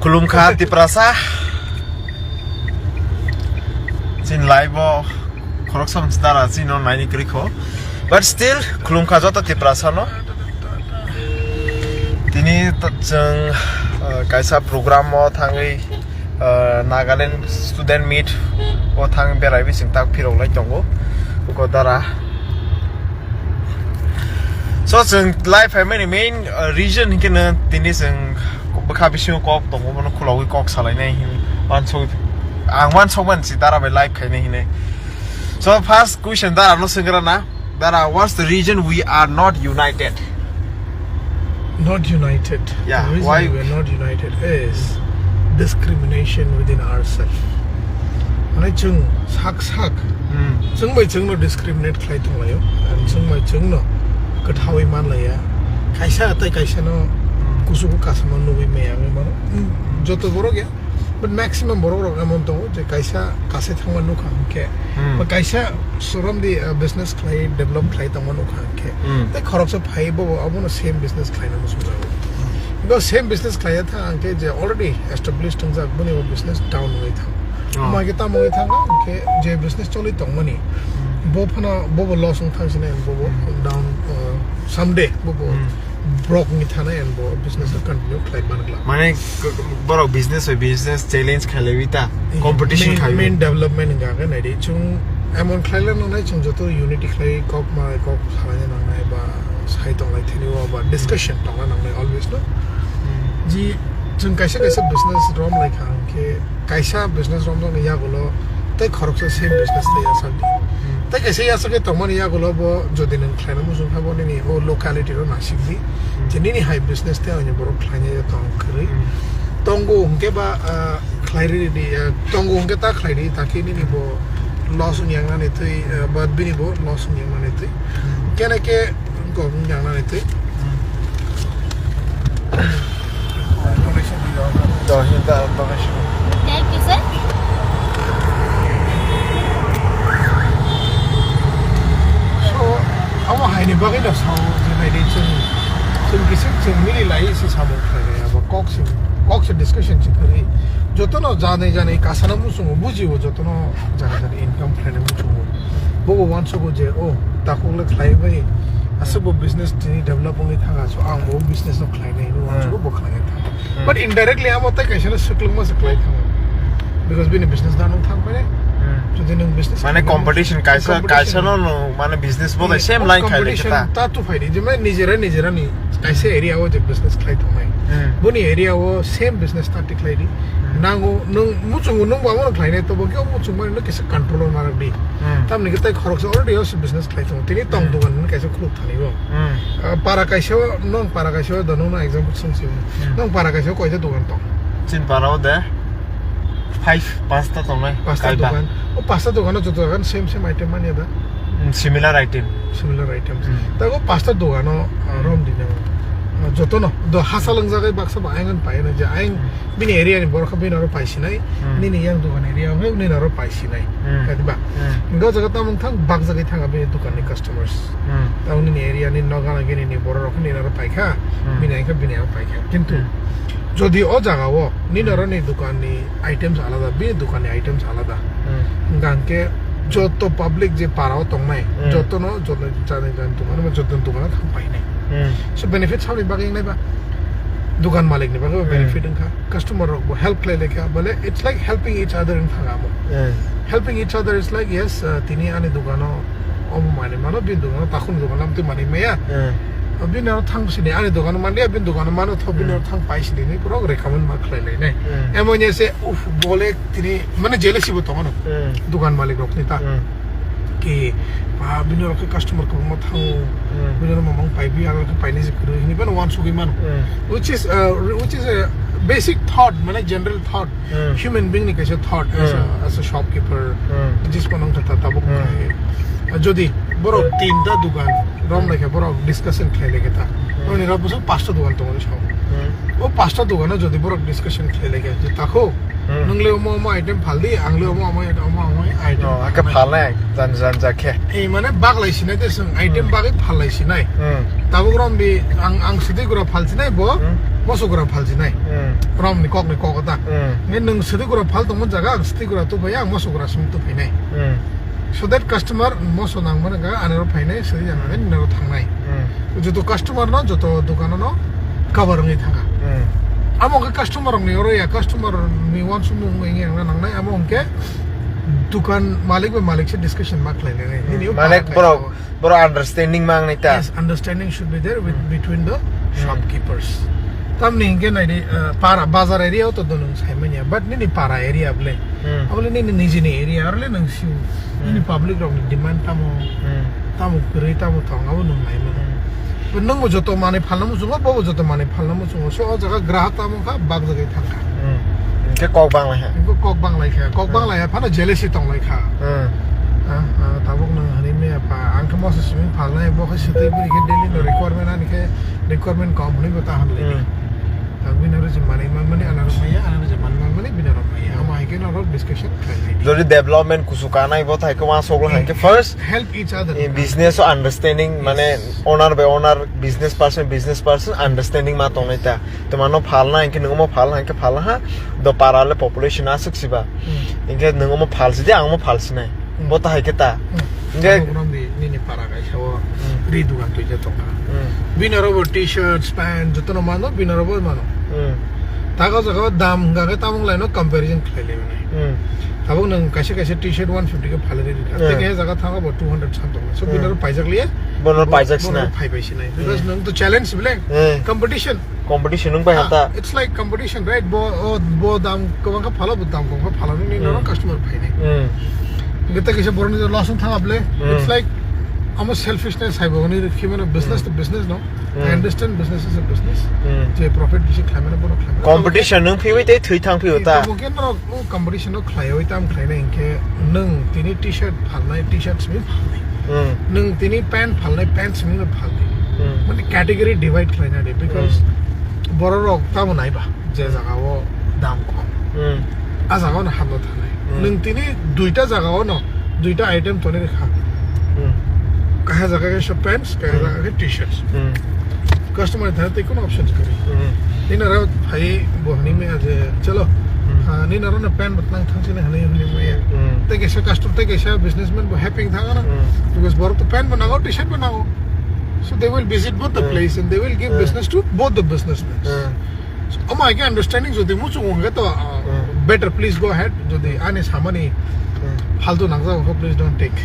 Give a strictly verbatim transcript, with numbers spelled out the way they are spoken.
Khulumkha Tiprasa. Chin live o khoroksa mansi dara chino naini kwrwi kho. But still khulumkha joto Tiprasa no. Tini to chwng, uh, kaisa program o thangwi, uh, Nagaland Student Meet o thang berai bising tak phirok lai tongo. Uko dara. So, chwng live phaimani main, uh, reason hinkhe no tini chwng bwkha bisingo kok tongo, bono khulogwi kok salainai hin wansok, ang wansok mansi dara bai live khainai hinwi. So, first question dara no swngra na, dara, what's the reason we are not united? Not united. Yeah, the reason why? We are not united is discrimination within ourselves. Mane chwng sak sak, hmm, chwng bai chwngno discriminate khlai tonglaio, and chwng bai chwngno kwthawi manlaiya. Kaisa tei kaisano, hmm, kuchugo kasama nugwi maya wngwi mano. Hmm, joto borok ya, but maximum borok rok emon tongo je kaisa kasai thangma nukha hwnkhe, hmm, ba kaisa sorom di, uh, business khlai develop khlai tongma nukha hwnkhe, hmm, tei khoroksa phai bo abono same business khlaina muchungjago. Because same business khlaiya thang hwnkhe je already established wngjak boni bo business down wngwi thang. Oh. Omo hai khe tamo wngwi thang hwnkhe je business choli tongmani, hmm, bo phano bo bo loss wng thang sinai bo bo, hmm, down, uh, someday bo bo, hmm, brok wngwi thanai and bo business no continue khlai man glak. Mane k-, k-, borok business bai business challenge khlaiwi ta, eh, competition main, khlaiwi. Main development hwnka khe naidi chwng emon khlaila nangnai chwng joto unity khlai kok ma kok salaina nangnai ba sai tonglai thani o ba discussion tongna nangnai always no. Hmm. Ji chwng kaisa kaisa business rom lai kha hwnkhe kaisa business romjakni yagulo tei khoroksa same business tei yachakdi. Hmm. Tei kaisa yachakgwi tongmani yagulo bo jodi nwng khlaina muchung kha bo nini o locality ro nasikdi. Hmm. Je nini hai business tei ani borok khlaina ya tong kwrwi. Hmm. Tongo hwnkhe ba, ah, khlai ridi, ah, tongo hwnkhe ta khlai di, ta khe nini bo loss wng yang nani twi, ah, ba bini bo loss wng yang nani twi. Hmm. Kene khe kok wng yang nani twi. Hmm. Donation di dong. Donation da, donation. Thank you, sir. So, amo haini bagwi no sao je naidi chwng, chwng kisa chwng mili lai se samung khlai abo kok se, kok se discussion se kwrwi. Jotono janai janai kasana muchungo bujio jotono janai janai income khlaina muchungo. Bobo wansugo je, oh, takhuk le khlai bai, aswk bo business tini develop wngwi thang, so ang bo business no khlai nai, hmm, wansugo bo khlai thang. Hmm. But indirectly amo tai kaisa no swklwngma se khlai thang. Because bini business da nung thang pai. Hmm. Jodi nung business mane khlai nai, competition kaisa, competition, kaisa no no, mane business bo hmm, same line khlai competition khe ta. Ta tu phai di, je mane nijera nijera ni kaisa area o je business khlai thang nai. Hmm. Boni area o same business ta ti khlai di. Hmm. Nango nung muchungo nung bo amo no khlai nai, to bo khe o muchung mane no kisa control o narak di. Hmm. Tamni khe tai khoroksa already o se business khlai tongo. Tini tong, hmm, dogan hwnwi kaisa khuluk thani o. Hmm. Ah, para kaisa o, nong para kaisa o da, nong no example song si. Hmm. Nong para kaisa o koita dogan tong? Chin para o de five, pasta tongnai. Pasta kaiba dogan. O pasta dogan o joto jagan same same item manya da? Hmm, similar item. Similar items. Hmm. Ta o pasta dogan o, ah, hmm, rom di nang. Ah, joto no do hasa langjak ai baksa ba aing pai na je aing, hmm, bini area ni borok bini aro pai sinai, hmm, nini yang dogan area hwnwi nini aro pai sinai. Hmm. Kadiba? Hmm. Hingke o jaga tamo wngthang, bak jagwi thang abini dokan ni customers. Hmm. Tamo nini area ni nogo nangkhe nini borok rok nini aro paikha, hmm, bini angkhe bini aro paikha. Kintu, hmm, jodi o jaga o nini, hmm, aro ni dokan ni items alada, bini dokan ni items alada. Hmm. Hingka hingke joto public je para o tongnai, hmm, joto no, joto ni chani chani dokan, joto ni dokan o thang painai. Hmm. So benefit saboni bagwi wngnai ba? Dokan malik ni bagwi, hmm, benefit wngkha. Customer rok bo help khlai laikha, bole it's like helping each other wng thang amo. Hmm. Helping each other is like, yes, uh, tini ani dogano omo manwi mano, bini dogano takhuni dogano amtwi manwi maya. Hmm. Uh, bini aro thang sini, ani dogano manliya, bini dogano mano tho, bini, hmm, aro thang pai sini, ni borok recommend ma khlai lainai. Hmm. Emon ya se, uf, bole tini, mane jealousy bo tongo no. Hmm. Dogan malik rok ni ta. Hmm. Ki, ah, bini rok ke customer ko mo thango, hmm, bini rok mamang pai bi, ang ke pai ni je kuru, hini bano wan sugui mano. Hmm. Which is, uh, which is a basic thought, mane general thought, hmm, human being ni kaisa thought as a, hmm, as a shopkeeper. Hmm. Jis panang kata tabuk, hmm, kai. Ah, jodi borok, hmm, tinta dogan rom, hmm, laikha borok discussion khlai laikha ta. Hmm. Oni rok bwswk pasta dogan tongo ni sao. Hmm. O pasta dogano jodi borok discussion khlai lai kha, je takho, Hmm. nwng le omo omo item phal di, ang le omo omo, omo omo item Oh, phal ake nai. Phalnai, jan, jan, ja khe. Ei, mane, bak lai sinai de, chwng item Hmm. bagwi phal lai sinai. Hmm. Tabuk rom di, ang, ang sidi gura phal sinai, bo Hmm. moso gura phal sinai. Hmm. Rom ni kok ni kok ta. Hmm. Nge nwng sidi gura phal tongmo jaga, ang sidi gura tu phai, ang moso gura sum tu phai nai. Hmm. So that customer moso nang mani ga, anero phai nai, sidi jang nang nero thang nai. Hmm. Joto customer no, joto dokan no cover wngwi thanga. Hmm. Amo ke customer rok ni oro ya, customer ni wansukmung wngwi wngna nangnai, amo hwnkhe dukan malik bai malik se discussion ma khlai nai. Nini o Malik para borok, kaisa borok understanding ma wngnai ta. Yes, understanding should be there with, Hmm. between the Hmm. shopkeepers. Tamni hwnkhe nai di, uh, para bazar area o to dono sai manya, but nini para area ble. Hmm. Abo le nini nijini area, aro le nang siu. Hmm. Nini public rok ni demand tamo, Hmm. tamo kwrwi, tamo thong, abo nung nai mano. Hmm. Bo nung bo joto manwi phalna muchungo, bo bo joto manwi phalna muchungo. So, o jaga grahak tamo kha, bak jagwi thang kha. Hmm. Hwnkhe kok bang lai kha. Hwnkhe kok bang lai kha. Kok Hmm. bang lai kha, phano jealousy tong lai kha. Hmm. Ah, ah, tabuk nung hani me apa, ang khe moso simi phalnai, bo khe swtwi bini khe daily no requirement ani khe requirement kom hwnwi bo ta han lai. Hmm. Ang bini aro je manwi manmani, ano aro maya, ano je manwi manmani, bini aro maya. Amo hai khe no aro discussion khlai lai. Jodi development kusu kanai bo thai khe uansuk hai khe first Help each other. Eh, business o understanding, Yes. mane owner by owner, business person, business person understanding ma tongnai ta. Tei mano phalna, hinkhe nung omo phalna, hinkhe phalna ha, do para le population aswk siba. Hmm. Hinkhe nung omo phalsi de, ang omo phalsi nai. Hmm. Bo ta hai khe ta. Hmm. Hinkhe Abo bono di, nini para kaisa o Hmm. ri dugan twi je tongkha. Hmm. Bini oro bo t-shirts, pant, jotono mano, bini oro bo mano. Hmm. Tago jaga o dam hwnkha khe tamung laino comparison khlai lai mani. Hmm. Tabuk nwng kaisa kaisa t-shirt one fifty khe phalwi rwkha. Hmm. Tei kaisa jaga thango bo two hundred san tongkha. So Hmm. bini oro paijak liya. Bono Bo-, paijak bono sinai. Phai bai sinai. Because Hmm. nwng to challenge bile. Hmm. Competition. Competition wng bai Ah, hata. It's like competition, right? Bo, o, bo dam kwbang kha phalo, bo dam kwbang kha phalo, nini Hmm. norok customer phainai. Hmm. Gita kisa boroni loss wng thang able. Hmm. It's like, amo selfishness hai bo, ni khimano business Hmm. to business no. Hmm. I understand business is a business. Hmm. Je profit bisi khlaimano, bono khlaimano. Competition wng phiwi tei thwi thang phiwi ta. Tamo khe norok o competition no khlaiwi tam khlainai hinkhe nwng tini t-shirt phalnai, t-shirt simi phalnai. Hmm. Nwng tini pant phalnai, pant simi no phalnai. Hmm. Mane category divide khlaina de, because Hmm. borok rok tamo nai ba, je Hmm. jaga o dam kom. Hmm. A jaga o no hamno thanai. Hmm. Nwng tini duita jaga o no, duita item toni rwkha. Hmm. Kaisa jaga khe pants, kaisa Hmm. jaga khe t-shirts. Hmm. Customer thana tei kono option kwrwi. Hmm. Nini aro phai bo hwnwi maya je, "Chalo, Hmm. ah, nini aro no pant bo tang thang sini," hwnwi, hwnwi maya. Hmm. Tei kaisa customer, tei kaisa businessman bo happy thang ano. Hmm. Because borok to pant bo nango, t-shirt bo nango. So they will visit both the Hmm. place and they will give Hmm. business to both the businessmen. Hmm. So, omo hai khe understanding jodi muchung hwnkhe to, ah, Hmm. better, please go ahead. Jodi ani samani Hmm. faltu nangjak hwnkhe, please don't take.